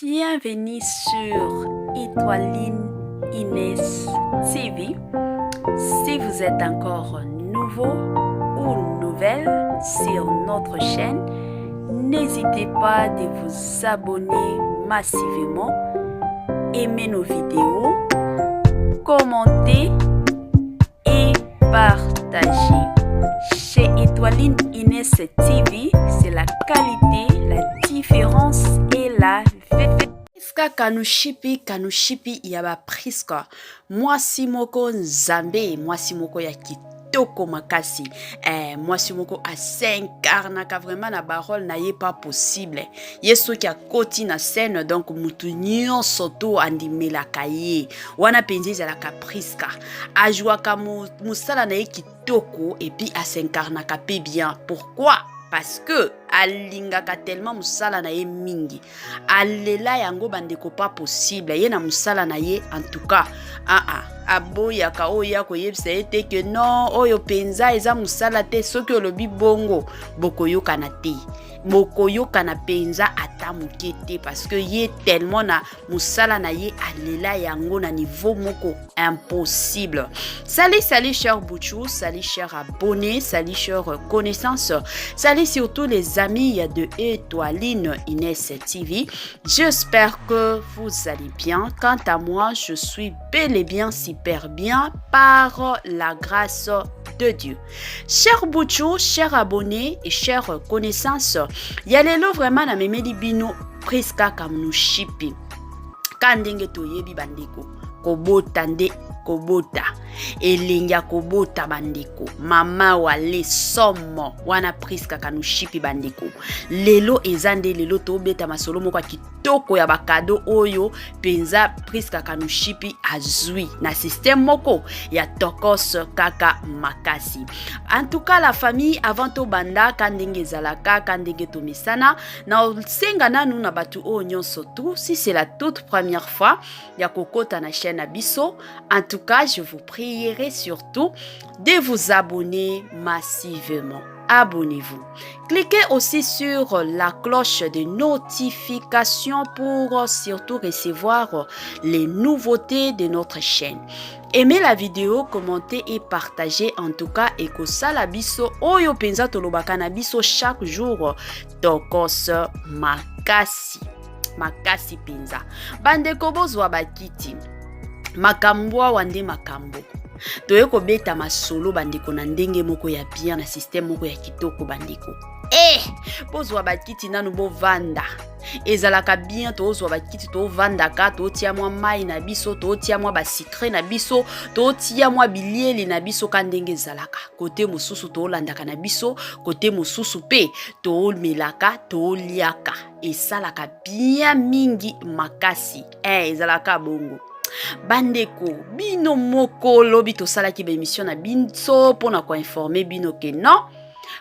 Bienvenue sur Étoiline Inès TV. Si vous êtes encore nouveau ou nouvelle sur notre chaîne, n'hésitez pas de vous abonner massivement, aimer nos vidéos, commenter et partager. Chez Étoiline Inès TV, c'est la qualité, la différence et la Priska Kanushipi, Kanushipi ya ba Priska. Mwasi moko nzambe, mwasi moko ya kitoko makasi. Eh, mwasi moko asincarnaka vraiment na barole na ye pas possible. Ye soki akoti na scène donc mutu nyonso to andimelaka ye. Wana penza ezalaka Priska. Ajouaka mosala na ye kitoko et puis asincarnaka pe bien. Pourquoi? Parce que alingaka tellement mosala na ye mingi. Alela yango bandeko pas possible. Ye na mosala na ye en tout cas. Ah ah, aboyaka oyo ya koyebisa ye te que non, oyo penza eza mosala te, soki olobi bongo bokoyokana te. Bokoyokana penza ata moke te parce que ye tellement na mosala na ye alela yango na niveau moko impossible. Salut, salut cher Bouchou, salut cher abonné, salut cher connaissance, salut surtout les amis de Étoiline Inès TV. J'espère que vous allez bien. Quant à moi, je suis bel et bien super bien par la grâce de Dieu. Cher Bouchou, cher abonné et cher connaissance, ya lelo vraiment na memeli bino Priska Kamushipi. Ka ndenge toyebi bandeko, kobota nde kobota, elengi ya kobota bandeko, mama wale somo wana Priska Kamushipi bandeko. Lelo eza nde lelo tobeta masolo moko ya kitoko ya bakado oyo penza Priska Kamushipi azwi na système moko ya tokos kaka makasi. En tout cas la famille, avant tobanda ka ndenge ezalaka, ka ndenge tomesana, na osenga nanu na batu oyo nyonso tout, si c'est la toute première fois ya kokota na chaîne na biso, en tout cas je vous prierai surtout de vous abonner massivement. Abonnez-vous. Cliquez aussi sur la cloche de notification pour surtout recevoir les nouveautés de notre chaîne. Aimez la vidéo, commentez et partagez. En tout cas, ekosala biso oyo penza tolobaka na biso chaque jour tokos makasi. Makasi penza. Bandeko bozwa bakiti. Makambo awa nde makambo. Toye kobeta masolo bandeko na ndenge moko ya bien, na système moko ya kitoko bandeko. Eh, bozwa bakiti nanu bovanda. Ezalaka bien tozwa bakiti tovandaka, totia mwa mai na biso, totia mwa basikre na biso, totia mwa bilieli na biso ka ndenge ezalaka. Kote mosusu tolandaka na biso, kote mosusu pe tomelaka, toliaka. Esalaka bien mingi makasi. Eh, ezalaka bongo. Bandeko, bino moko lobi tosalaki ba émission na biso mpona koinformer bino ke non,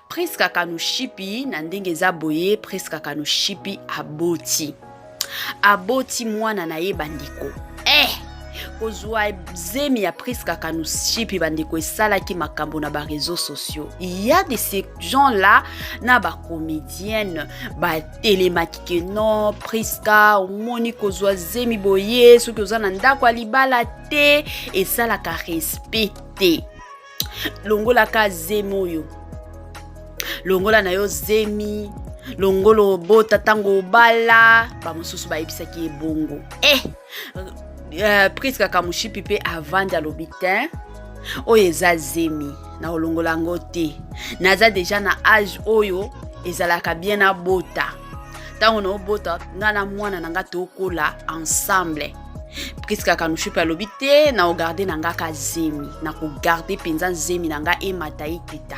Priska Kamushipi na ndenge eza boye, Priska Kamushipi aboti. Aboti mwana na ye bandeko. Eh, kozwa zemi ya Priska Kamushipi bandeko esalaki makambo na ba réseaux sociaux. Il y a de ces gens-là na ba comédienne ba telemaki ke non, Priska omoni kozwa zemi boye soki oza na ndako ya libala te, esalaka respect te. Longolaka zemi oyo, longola na yo zemi, longola obota ntango obala. Bamosusu bayebisaki ye bongo. Eh, Priska Kamushipi pe avandi alobi te, oyo eza zemi na olongola yango te, naza deja na age oyo ezalaka bien nabota. Ntango na obota nga na mwana na nga tokola ensemble. Priska Kamushipi alobi te, na ogarde na nga ka zemi, na kogarde mpenza zemi na nga emata ekita.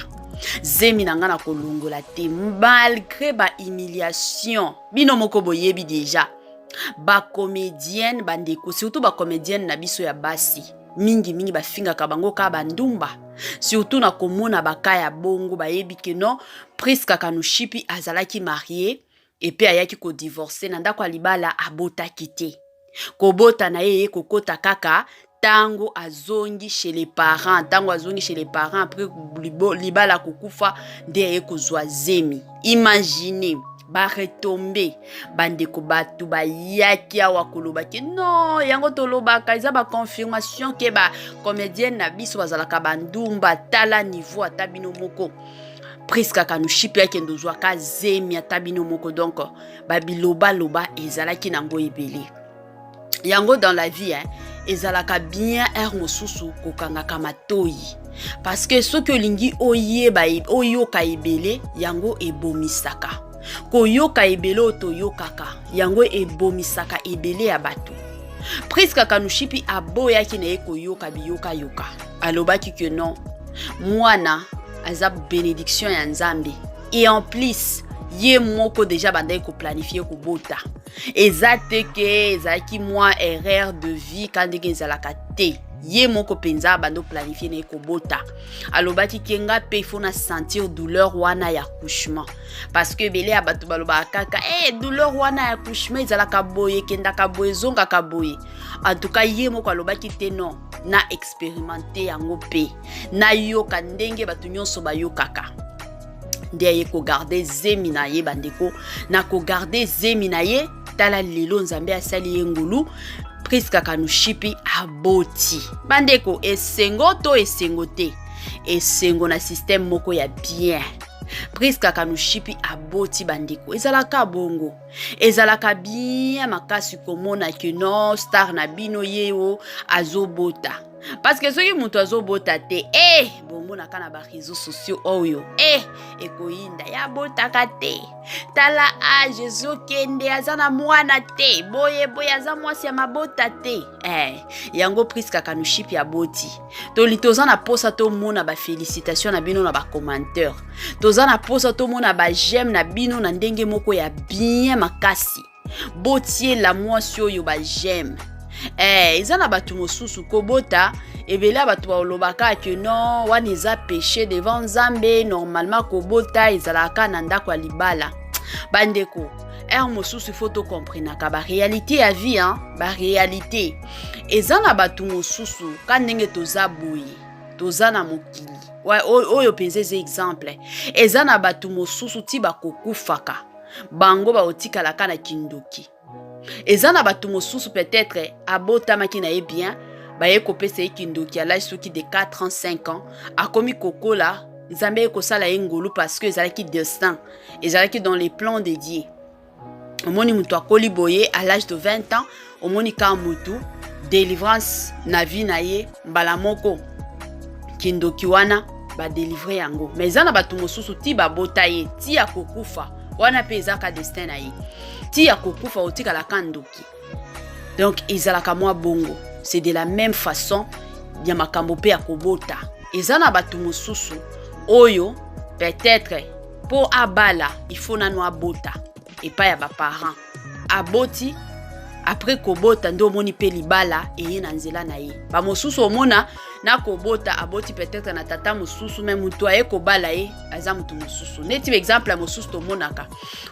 Zemi na nga na kolongola te, malgré ba humiliation. Bino moko boyebi deja ba comédienne bandeko, surtout ba comédienne na biso ya basi mingi mingi bafingaka bango ka bandumba, surtout na komona baka ya bongo bayebi ke non, Priska Kamushipi azalaki marié et puis ayaki kodivorcer na ndako ya libala, abotaki te. Kobota na ye kokota kaka tango azongi chez les parents, tango azongi chez les parents après libala kokufa nde aye kozwa zemi. Imaginez. Ba retombées, bandeko, bato bayaki awa koloba ke non, yango tolobaka eza ba confirmation ke ba comédienne na biso bazalaka bandumba. Tala niveau, ata bino moko, Priska Kanushipi akende ozwaka zemi, ata bino moko. Donc babilobaloba ezalaki nango ebele. Yango dans la vie, hein, ezalaka bien heure mosusu kokangaka matoi, parce que soki olingi oyeba, oyoka ebele, yango ebomisaka. Koyoka ebele oyo toyokaka, yango ebomisaka ebele ya bato. Priska Kanushipi aboyaki na ye koyoka biyokayoka. Alobaki ke non, mwana aza bénédiction ya Nzambe, et en plus ye moko déjà bandaki ko planifier kobota. Eza te ke ezalaki mwa erreur de vie ka ndenge ezalaka te. Ye moko mpenza bando planifier na ye kobota. Alobaki ke nga mpe ifo na sentir douleur wana ya accouchement, parce que ebele ya bato balobaka kaka e douleur wana ya accouchement ezalaka boye, ekendaka boye, ezongaka boye. En tout cas, ye moko alobaki te non, na expérimenter yango mpe nayoka ndenge bato nyonso bayokaka. Nde aye ko garder zemi na ye. Bandeko, na ko garder zemi na ye, tala lelo Nzambe asali ye ngolu, Priska Kanushipi aboti. Bandeko, esengo to esengo te? Esengo na système moko ya bien. Priska Kanushipi aboti. Bandeko, ezalaka bongo, ezalaka bien makasi komona ke non, star na bino ye o azobota, parce que soki moto azobota te, e bomonaka na ba réseaux sociaux oyo e ekoyinda, ya botaka te, tala age ezokende, aza na mwana te, boye boye, aza mwasi ya mabota te. Yango Priska Kanushipi aboti. Toli toza na posa tomona ba félicitation na bino na ba commentaire, toza na posa tomona ba j'aime na bino na ndenge moko ya bien makasi. Botiela mwasi oyo ba j'aime. Eza na bato mosusu kobota, ebele ya bato balobaka ke non, wana eza péché devant Nzambe. Normalement kobota ezalaka na ndako ya libala. Bandeko, heure mosusu ifo tokomprenaka ba réalité ya vie, hein? Ba réalité eza na bato mosusu ka ndenge toza boye, toza na mokili oyo mpenza eza exemple. Eza na bato mosusu ti bakokufaka, bango bakotikalaka na kindoki. Eza na bato mosusu, peut-être abotamaki na ye bien, baye kopesa ye kindoki à l'âge soki de 4 ans, 5 ans. Akomi kokola, Nzambe ye kosala ye ngolu, parce que ezalaki destin, ezalaki dans les plans de Dieu. Omoni moto akoli boye, à l'âge de 20 ans, omoni kaka motu délivrance na vie na ye mbala moko, kindoki wana ba délivrer yango. Mais eza na bato mosusu ti babota ye ti ya kokufa, wana mpe ezaka destin na ye, ti ya kokufa otikalaka ndoki. Donc ezalaka mwa bongo. C'est de la même façon ya makambo mpe ya kobota. Eza na bato mosusu oyo peut-être mpo abala, il faut nano abota epai ya ba parent. Aboti, après kobota nde omoni mpe libala eye na nzela na ye. Bamosusu omona na kobota, aboti peut-être na tata mosusu, mais moto aye kobala ye aza moto mosusu. Neti ba exemple ya mosusu tomonaka,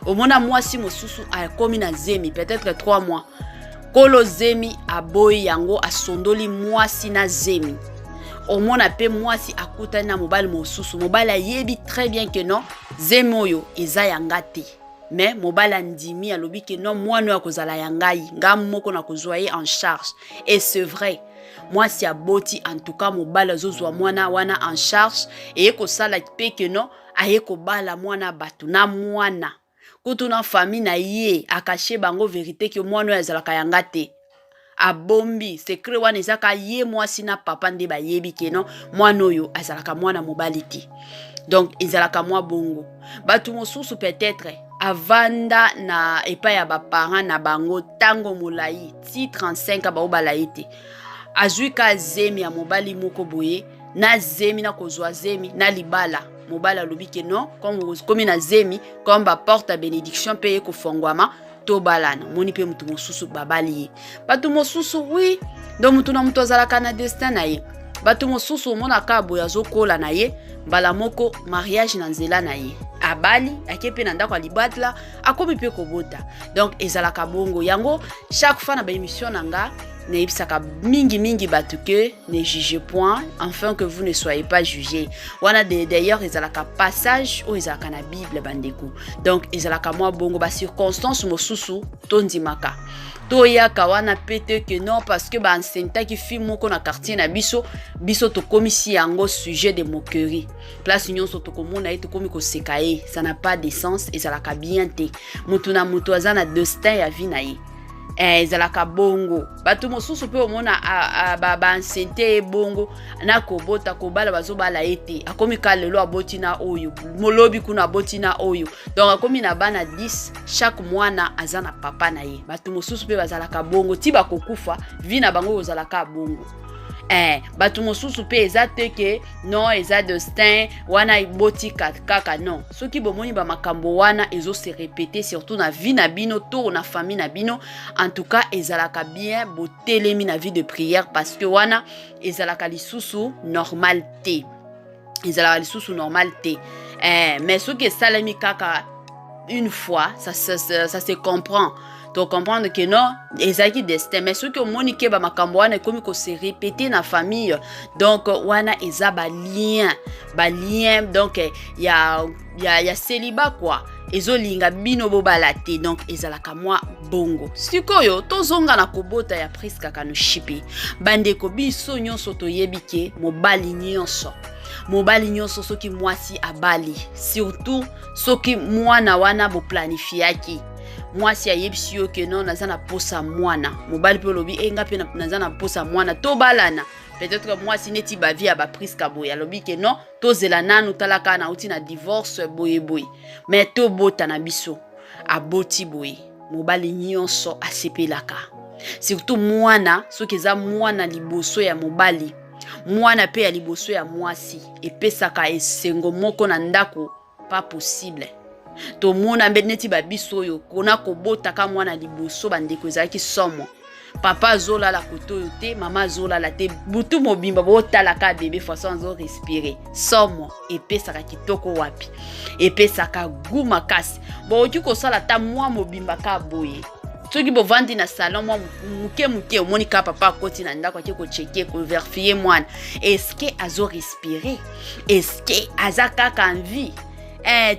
omona mwasi mosusu akomi na zemi peut-être 3 mois, kolo zemi aboyi yango, asondoli mwasi na zemi. Omona mpe mwasi akutani na mobali mosusu, mobali ayebi très bien ke non, zemi oyo eza yanga te, mais mobali andimi, alobi ke non, mwana oyo akozala ya ngai, nga moko nakozwa ye en charge. Et c'est vrai, mwasi aboti. En tout cas, mobali azozwa mwana wana en charge. Eye kosala mpe ke non, aye kobala mwana bato na mwana kutu na famille na ye, a cacher bango vérité ke mwana oyo azalaka yanga te. Abombi secret wana, ezaka ye mwasi na papa nde bayebi ke non, mwana oyo azalaka mwana mobali te. Donc ezalaka mwa bongo. Bato mosusu peut-être avanda na epai ya ba parent na bango ntango molai ti 35, baobala ye te, azwi ka zemi ya mobali moko boye, na zemi, na kozwa zemi na libala, mobali alobi ke non, komi na zemi, comme ba porte ya bénédiction mpe ye kofongwama, tobalana. Omoni mpe motu mosusu babali ye. Bato mosusu, oui, donc motu na moto azalaka na destin na ye. Bato mosusu omonaka boye, azokola na ye, mbala moko mariage na nzela na ye, abali, ake mpe na ndako ya libatla, akomi mpe kobota. Donc ezalaka bongo. Yango chaque fois na ba émission na nga, Nayebisaka mingi mingi bato que ne juge point afin que vous ne soyez pas jugé. Wana d'ailleurs ezalaka passage oyo ezalaka na Bible, bandeko. Donc ezalaka mwa bongo, bacirconstance mosusu tondimaka, toyaka wana mpe te que non, parce que baenceinteraki fille moko na quartier na biso, biso tokomisi yango sujet de moquerie. Place nyonso tokomona ye, tokomi koseka ye. Ça n'a pas de sens, ezalaka bien te. Motu na motu aza na destin ya vie na ye. Ezalaka bongo. Bato mosusu mpe omona baenceinte ye bongo na kobota, kobala, bazobala ye te. Akomi ka lelo aboti na oyo, molobi kuna aboti na oyo, donc akomi na bana 10, chaque mwana aza na papa na ye. Bato mosusu mpe bazalaka bongo ti bakokufa, vie na bango kozalaka bongo. Bato mosusu mpe eza te que non, eza destin wana, ebotika kaka. Non, soki bomoni bamakambo wana ezose répéter, surtout na vie na bino to na famille na bino, en tout cas ezalaka bien botelemi na vie de prière, parce que wana ezalaka lisusu normal te, ezalaka lisusu normal te. Mais soki esalemi kaka une fois, ça se comprend, tocomprendre que non, ezalaki destin. Mais soki omoni ke bamakambo wana ekomi kose répéter na famille, donc wana eza balien, balien donc ya célibat quoi, ezolinga bino bobala te. Donc ezalaka mwa bongo. Sikoyo tozonga na kobota ya Priska Kanushipi. Bandeko, biso nyonso toyebi ke mobali nyonso, mobali nyonso, soki mwasi abali, surtout soki mwana wana boplanifiaki, mwasi ayebisi yo ke non, naza na posa mwana, mobali mpe olobi e, nga mpe naza na posa mwana, tobalana. Peut-être mwasi neti bavie ya bapriska boye, alobi ke non, tozela nanu, talaka nauti na divorce boye boye, mais tobota na biso. Aboti boye, mobali nyonso asepelaka, surtout mwana soki eza mwana liboso ya mobali, mwana mpe ya liboso ya mwasi, epesaka esengo moko na ndako pas possible. Tomona mbe neti babiso oyo kona kobotaka mwana liboso, bandeko, ezalaki somo. Papa azolala kote oyo te, mama azolala te, butu mobimba botalaka bébé, façon azorespirer. Somo, epesaka kitoko wapi, epesaka gu makasi. Bokoki kosala ata mwa mobimba ka boye, soki bovandi na salon mwa moke moke, omoni ka papa akoti na ndako, ake kochecker, kovérifier mwana, est-ce azorespirer, est-ce aza kaka en vie.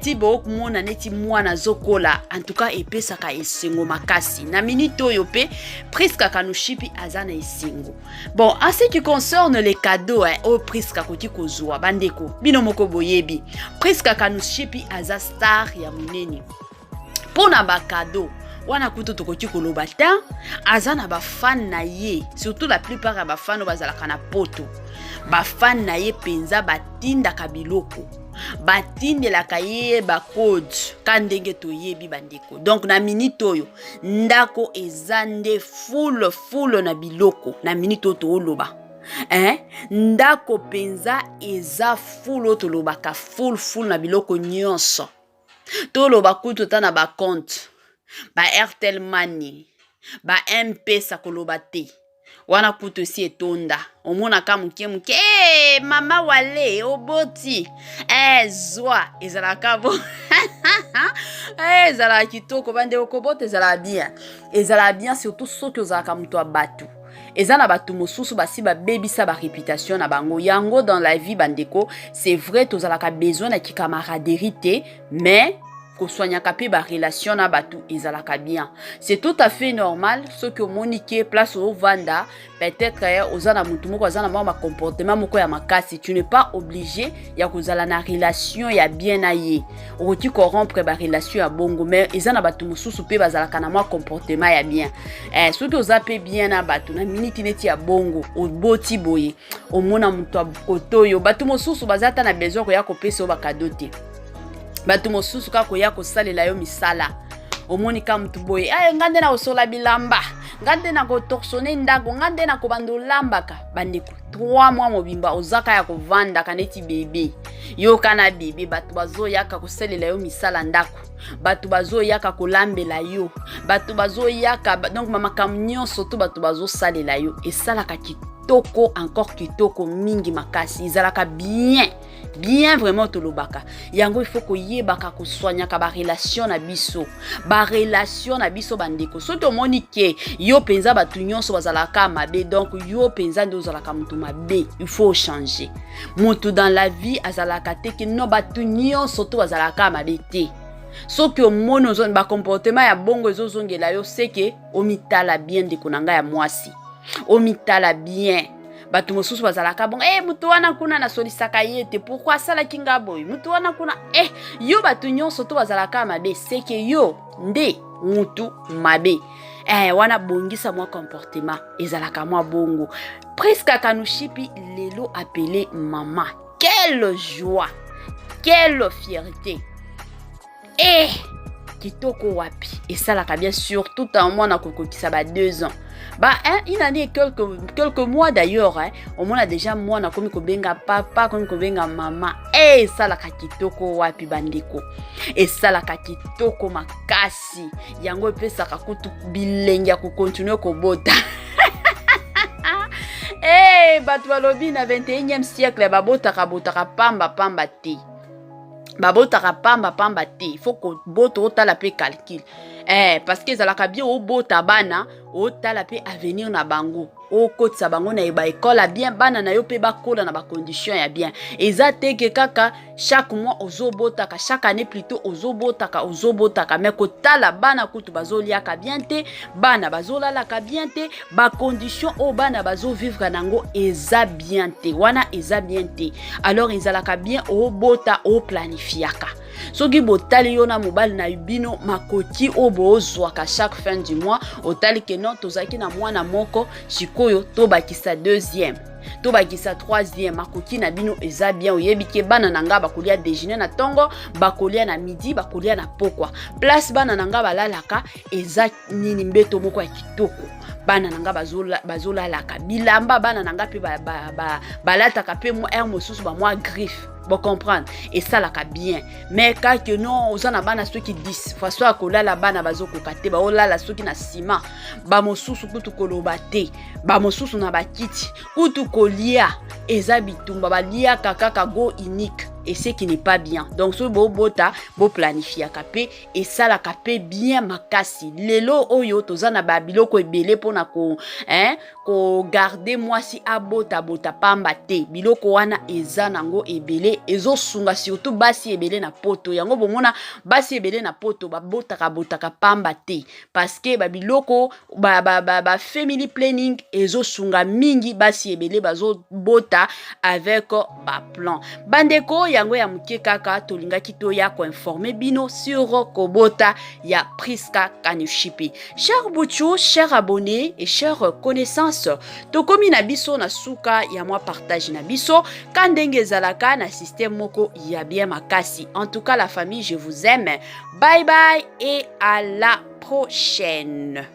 Ti bokomona neti mwana azokola, en tout cas epesaka esengo makasi. Na minute oyo mpe Priska Kanushipi aza na esengo. Bon, en ce qui concerne les cadeaux, oyo Priska akoki kozwa, bandeko, bino moko boyebi Priska Kanushipi aza star ya monene. Mpo na bacadeau wana kutu tokoki koloba te, aza na bafan na ye, surtout la plupart ya bafan oyo bazalaka na Poto. Bafan na ye mpenza batindaka biloko, batindelaka ye bacode ka ndenge toyebi, bandeko. Donc na minute oyo ndako eza nde full full na biloko. Na minute oyo tooloba, hein? Ndako mpenza eza full, oyo tolobaka full full na biloko nyonso. Toloba kutu ata na bacompte ba Airtel Money, ba M-Pesa, koloba te, wana kutu esi etonda. Omonaka moke moke, hey, mama wale oboti, zwa. Ezalaka bo, ezalaka kitoko, bandeko. Kobota ezalaka bien, ezalaka bien, surtout soki ozalaka moto ya bato. Eza na bato mosusu basi babebisa baréputation na bango yango dans la vie. Bandeko, c'est vrai, tozalaka besoin na kicamaraderie te, mais kosoignaka mpe barelation na bato ezalaka bien. C'est tout à fait normal soki omoni ke place ovanda, peut-être oza na motu moko aza na mwa bacomportement moko ya makasi, tu n'es pas obligé ya kozala na relation ya bien na ye. Okoki korompre barelation ya bongo. Mais eza na bato mosusu mpe bazalaka na mwa comportement ya bien. Soki oza mpe bien na bato, na miniti neti ya bongo, oboti boye, omona moto akote oyo, bato mosusu baza ata na besoin koya kopesa yo bacadeau te. Bato mosusu kaka koya kosalela yo misala. Omoni ka motu boye, ay, nga nde na kosola bilamba, nga nde na kotorchonner ndako, nga nde na kobanda olambaka. Bandeko, 3 mois mobimba ozaka ya kovandaka neti bébé, yoka na bébé. Bato bazoyaka kosalela yo misala ndako, bato bazoyaka kolambela yo, bato bazoyaka, donc bamakambo nyonso to bato bazosalela yo, esalaka kitoko. kitoko, encore kitoko mingi makasi. Ezalaka bien bien vraiment. Tolobaka yango, il faut koyebaka kosoignaka barelation na biso, barelation na biso, bandeko. Soki omoni ke yo mpenza bato nyonso bazalaka mabe, donc yo mpenza nde ozalaka moto mabe, il faut changer. Moto dans la vie azalaka te ke no bato nyonso to bazalaka mabe te. Soki omoni bacomportement ya bongo ezozongela yo, seke omitala bien, ndeko na ngai ya mwasi, omitala bien. Bato mosusu bazalaka bongo: "E, moto wana kuna nasolisaka ye te, pourquoi asalaki nga boye? Moto wana kuna." E, yo bato nyonso to bazalaka mabe, seke yo nde mutu mabe. Wana bongisa mwa comportement, ezalaka mwa bongo. Priska Kanushipi lelo appelé mama, quelle joie, quelle fierté! Kitoko wapi, esalaka bien, surtout ta mwana kokokisa ba 2 ans, ba hein, une année et quelques mois d'ailleurs, hein, omona déjà mwana akomi kobenga papa, akomi kobenga mama. Esalaka kitoko wapi, bandeko, esalaka kitoko makasi. Yango epesaka kutu bilenge ya kocontinuer kobota. Bato balobi na 21e siècle babotaka botaka pamba pamba te, babotaka pamba pamba te. Faut kobota, otala mpe calcul, parce que ezalaka bien obota bana, otala mpe avenir na bango, okotisa bango na baécole ya bien, bana na yo mpe bakola na bacondition ya bien. Eza te ke kaka chaque mois ozobotaka, chaque année plutôt ozobotaka, ozobotaka, mais kotala bana kutu bazoliaka bien te, bana bazolalaka bien te, bacondition oyo bana bazovivre nango eza bien te, wana eza bien te. Alors ezalaka bien obota, oplanifiaka. Soki botali yo na mobali na bino makoki oyo bozwaka chaque fin du mois, otali ke non, tozalaki na mwana moko, sikoyo tobakisa deuxième, tobakisa troisième, makoki na bino eza bien, oyebi ke bana na nga bakolia déjeuner na ntongo, bakolia na midi, bakolia na pokwa, place bana na nga balalaka eza nini, mbeto moko ya kitoko, bana na nga bazolalaka, bilamba bana na nga mpe balataka mpe heure mosusu bamwa griffe, bocomprendre, esalaka bien. Mais kaka non, oza na bana soki 10, façon ya kolala bana bazokoka te, baolala soki na nsima, bamosusu kutu koloba te, bamosusu na bakiti, kutu kolia eza bitumba, baliaka kaka go unique, et ce qui n'est pas bien. Donc soki bobota, boplanifiaka mpe, esalaka mpe bien makasi. Lelo oyo toza na babiloko ebele mpona ko, hein, kogarder mwasi abotabota pamba te. Biloko wana eza nango ebele, ezosunga surtout basi ebele na Poto. Yango bomona basi ebele na Poto babotaka botaka pamba te, parce que babiloko ba family planning ezosunga mingi basi ebele bazobota avec baplan. Bandeko, yango ya moke kaka tolingaki toya koinformer bino sur kobota ya Priska Kanushipi. Cher Buchu, cher abonné et cher connaissance, tokomi na biso na suka ya mwa partage na biso, ka ndenge ezalaka na système moko ya bien makasi. En tout cas, la famille, je vous aime. Bye bye et à la prochaine.